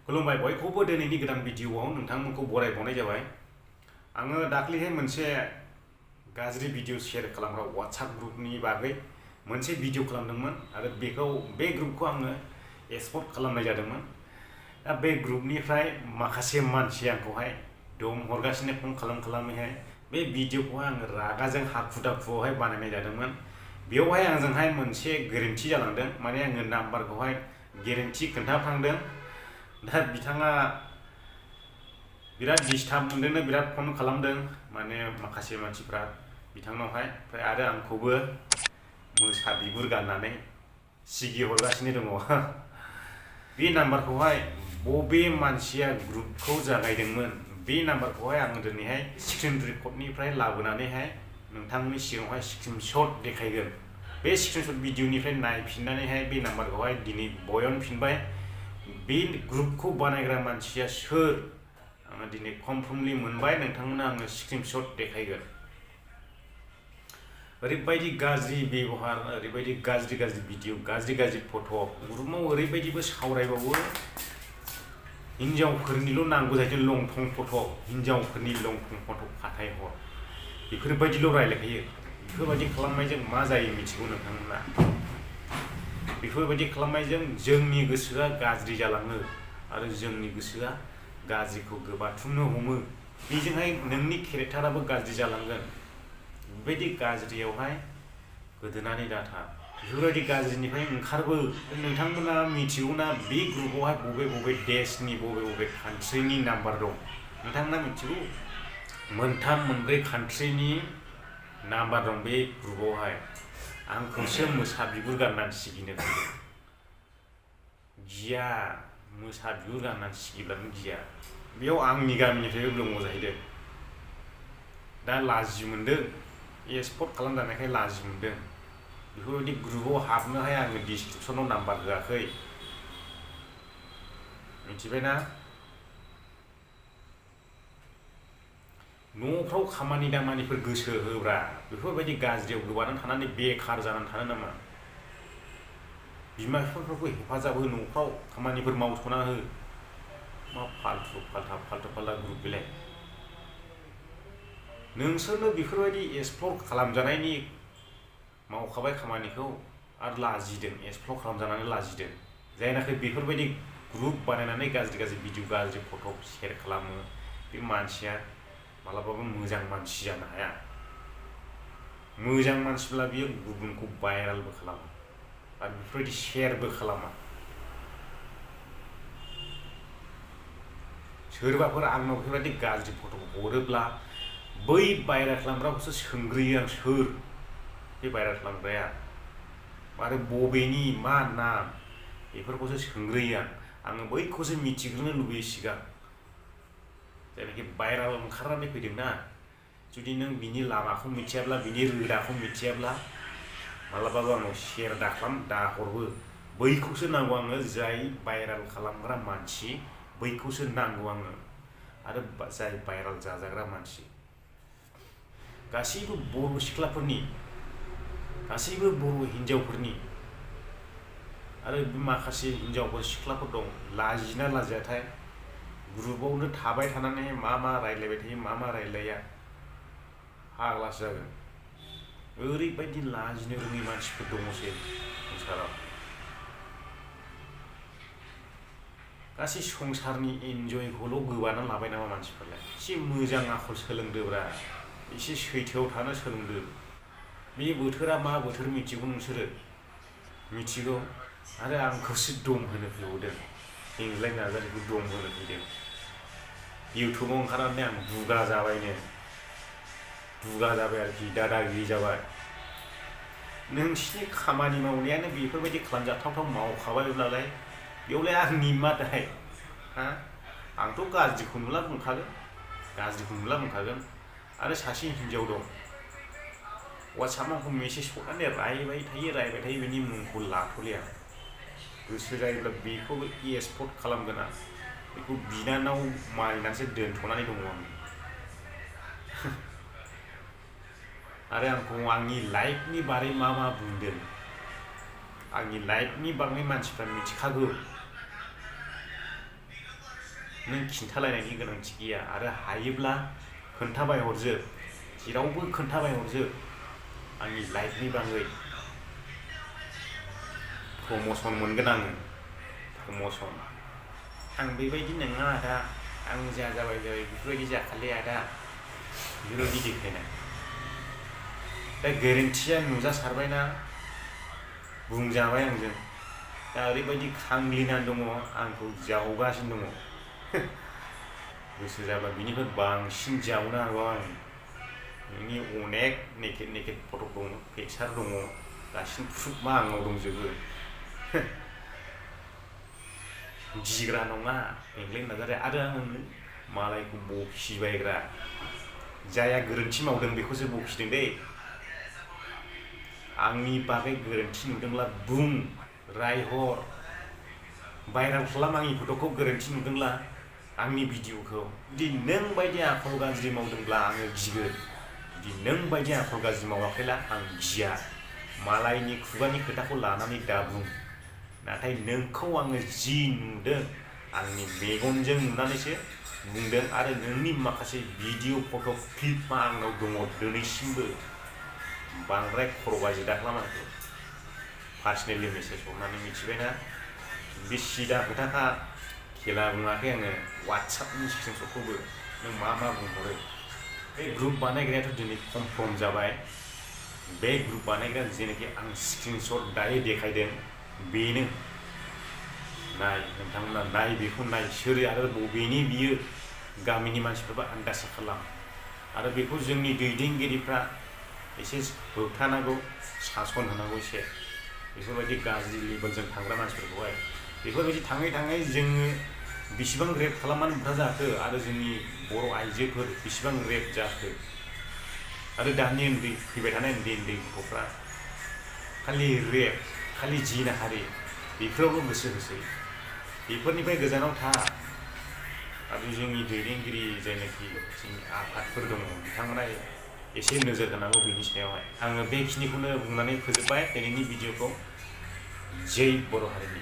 खुलुमबाय बयखौबो दिनैनि गोदान भिडिअआव नोंथांमोनखौ बरायबावनाय जाबाय। आङो दाख्लैहाय मोनसे गाज्रि भिडिअ शेयार खालामग्रा WhatsApp ग्रुपनि बागै मोनसे भिडिअ खालामदोंमोन आरो बे ग्रुपखौ आङो एक्सपोर्ट खालामनाय जादोंमोन। दा बे ग्रुपनिफ्राय माखासे मानसि आंखौहाय दम हरगासिनो फन खालामैहाय बे भिडिअखौहाय आङो रागाजों हाखु दाखुआवहाय बानायनाय जादोंमोन। बेवहाय आंजोंहाय मोनसे गोरोन्थि जालांदों, माने आङो नाम्बारखौहाय गोरोन्थि खोन्थाफ्लांदों। दा बिथाङा बिराद डिस्टार्ब मोनदोंनो, बिराद फन खालामदों माने माखासे मानसिफ्रा बिथांनावहाय, ओमफ्राय आरो आंखौबो मोसा बिगुर गाननानै सिगिहरगासिनो दङ। बे नाम्बारखौहाय बबे मानसिया ग्रुपखौ जागायदोंमोन बे नाम्बारखौहाय आङो दिनैहाय स्क्रिन रेकर्डनिफ्राय लाबोनानैहाय नोंथांनि सिगाङावहाय स्क्रिनशट देखायगोन। बे स्क्रिनशट भिडिअनिफ्राय नायफिननानैहाय बे नाम्बारखौहाय दिनै बयनफिनबाय। बे ग्रुपखौ बानायग्रा मानसिया सोर आङो दिनै कनफार्मलि मोनबाय, नोंथांमोननो आङो स्क्रिनशट देखायगोन। ओरैबायदि गाज्रि बेबहार, ओरैबायदि गाज्रि भिडिअ, गाज्रि फट', ग्रुपआव ओरैबायदिबो सावरायबावो हिनजावफोरनिल' नांगौ जाहैदों लंथं फट', हिनजावफोरनि लंथं फट' फाथायहर, बेफोरबायदिल' रायलायखायो। बेफोरबायदि खालामनायजों मा जायो मिथिगौ नोंथांमोना? बेफोरबायदि खालामनायजों जोंनि गोसोआ गाज्रि जालाङो आरो जोंनि गोसोआ गाज्रिखौ गोबाथुमनो हमो। बेजोंहाय नोंनि केरेक्टाराबो गाज्रि जालांगोन। बेबायदि गाज्रियावहाय गोदोनानै दाथा। बेफोरबायदि गाज्रिनिफ्राय ओंखारबो। नोंथांमोना मिथिगौना बे ग्रुपआवहाय बबे देशनि बबे कान्ट्रिनि नाम्बार दं? नोंथांमोना मिथिगौ? मोनथाम मोनब्रै कान्ट्रिनि नाम्बार दं बे ग्रुपआवहाय। आंखौसो मोसा बिगुर गाननानै सिगिनो गिया, मोसा बिगुर गाननानै सिगिब्लानो गिया। बेयाव आंनि गामिनिफ्रायबो दङ जाहैदों। दा लाजि मोनदों, एक्सपोर्ट खालामजानायखाय लाजि मोनदों। बेफोरबायदि ग्रुपआव हाबनोहाय आङो डिसक्रिपसनाव नाम्बार होआखै, मिथिबायना? न'फ्राव खामानि दामानिफोर गोसो होब्रा। बेफोरबायदि गाज्रियाव गोबानानै थानानै बेखार जानानै थानो नामा? बिमा बिफाफोरखौ हेफाजाब हो, न'फ्राव खामानिफोर मावथ'ना हो। मा फाल्थु फाल्था ग्रुप बेलाय? नोंसोरनो बेफोरबायदि एक्सप्लर खालामजानायनि मावखाबाय खामानिखौ आरो लाजिदों, एक्सप्लर खालामजानानै लाजिदों। जायनाखि बेफोरबायदि ग्रुप बानायनानै गाज्रि भिडिअ, गाज्रि फट' शेयार खालामो, बे मानसिया मालाबाबो मोजां मानसि जानो हाया। मोजां मानसिब्ला बियो गुबुनखौ भाइरेलबो खालामो आरो बेफोरबायदि शेयारबो खालामा। सोरबाफोर आंनाव बेफोरबायदि गाज्रि फट' हरोब्ला बै भाइरेल खालामग्राखौसो सोंग्रोयो आं, सोर बे भाइरेल खालामग्राया आरो बबेनि मा नाम, बेफोरखौसो सोंग्रोयो आङो बैखौसो मिथिग्रोनो लुबैयो सिगां। जायनाखि भाइरेल ओंखारनानै फैदोंना, जुदि नों बिनि लामाखौ मिथियाब्ला, बिनि रोदाखौ मिथियाब्ला मालाबाबो आंनाव शेयार दाहरबो। बैखौसो नांगौ आंनो, जाय भाइरेल खालामग्रा मानसि बैखौसो नांगौ आंनो, आरो जाय भाइरेल जाजाग्रा मानसि। गासैबो बर' सिख्लाफोरनि, गासैबो बर' हिनजावफोरनि आरो माखासे हिनजावफोर सिख्लाफोर दं, लाजिना लाजियाथाय ग्रुपआवनो थाबाय थानानै मा रायलायबाय थायो, मा रायलाया, फाग्लासो जागोन। ओरैबायदि लाजिनो रोङै मानसिफोर दङसै संसाराव। गासै संसारनि इन्जयखौल' गोबाना लाबाय नामा मानसिफ्रालाय? एसे मोजां आखल सोलोंदोब्रा, एसे सैथोआव थानो सोलोंदो। बे बोथोरा मा बोथोर मिथिगौ नोंसोरो? मिथिगौ। आरो आंखौसो दम होनो फैबावदों, देंग्लाय नार्जारीखौ दम होनो फैदों। इउटुबाव ओंखारनानै आं दुगा जाबाय आरोखि, दादागिरि जाबाय। नोंसिनि खामानि मावनायानो बेफोरबायदि खालामजाथावथाव मावखाबायब्लालाय बेयावलाय आंनि मा दाय? आंथ' गाज्रिखौ नुला बुंखागोन। आरो सासे हिनजाव दं, वाट्सएपआव आंखौ मेसेज हरनानै रायबाय थायो, बेनि मुंखौ लाथ'ले आं। गोसो जायोब्ला बेखौबो एक्सपोर्ट खालामगोन आं। बेखौ बिनानाव मानिनानैसो दोनथ'नानै दङ आं। आरो आंखौ आंनि लाइफनि बारै मा बुंदों, आंनि लाइफनि बागै मानसिफ्रा मिथिखागौ। नों खिन्थालायनायनि गोनांथि गैया आरो हायोब्ला खोन्थाबाय हरजोब जेरावबो खोन्थाबाय हरजोब आंनि लाइफनि बागै प्रम'सन मोनगोन आङो प्रम'सन आं बेबायदि नङा आदा आं जा जाबाय बेफोरबायदि जाखाले आदा बेफोरबायदि देखायनाय दा गोरोन्थिया नुजासारबायना बुंजाबाय आंजों दा ओरैबायदि खांग्लिनानै दङ आंखौ जावगासिनो दङ गोसो जाबा बिनिफ्राय बांसिन जावनो हागौ आं नोंनि अनेक नेकेट फट' दङ पिकचार दङ गासिबो प्रुफआ आंनाव दंजोबो गिग्रा नङा बेंग्लेन नार्जारिया आरो आङो मालायखौ बखिबायग्रा जाया गोरोन्थि मावदों बेखौसो बखिदों दै आंनि बागै गोरोन्थि नुदोंब्ला बुं रायहर भाइराल खालाम आंनि फट'खौ गोरोन्थि नुदोंब्ला आंनि भिडिअखौ जुदि नों बायदि आखल गाज्रि मावदोंब्ला आङो गिगोन जुदि नों बायदि आखल गाज्रि मावाखैला आं गिया मालायनि खुगानि खोथाखौ लानानै दाबुं नाथाय नोंखौ आङो जि नुदों आंनि मेगनजों नुनानैसो बुंदों आरो नोंनि माखासे भिडिअ फट' क्लिपआ आंनाव दङ दिनैसिमबो बांद्राय खर' गाज्रि दाखालाम आंखौ पार्सनेलि मेसेज हरनानै मिथिबायना बे सिदा खोथाखा खेला बुङाखै आङो वाट्सएपनि स्क्रिनशटखौबो नों मा बुंहरो बे ग्रुप बानायग्रायाथ' दिनै कनफार्म जाबाय बे ग्रुप बानायग्रा जेनाखि आं स्क्रिनशट दायो देखायदों बेनो नाय नोंथांमोना नाय बेखौ नाय सोर आरो बबेनि बियो गामिनि मानसिफोरबो आन्दाज खालाम आरो बेखौ जोंनि दैदेनगिरिफ्रा एसे होबथानांगौ सासन होनांगौ एसे बेफोरबायदि गाज्रि लेभेलजों थांग्रा मानसिफोरखौहाय बेफोरबायदि थाङै थाङै जोङो बेसेबां रेप खालामनानै बुथार जाखो आरो जोंनि बर' आइजोफोर बेसेबां रेप जाखो आरो दानि उन्दै फैबाय थानाय उन्दै गथ'फ्रा खालि रेप खालि जिनाहारि बेफोरावल' गोसो होसै बेफोरनिफ्राय गोजानाव था आरो जोंनि दैदेनगिरि जायनाखि जोंनि आफादफोर दङ बिथांमोना एसे नोजोर होनांगौ बेनि सायावहाय आङो बेखिनिखौनो बुंनानै फोजोबबाय दिनैनि भिडिअखौ जै बर' हारिनि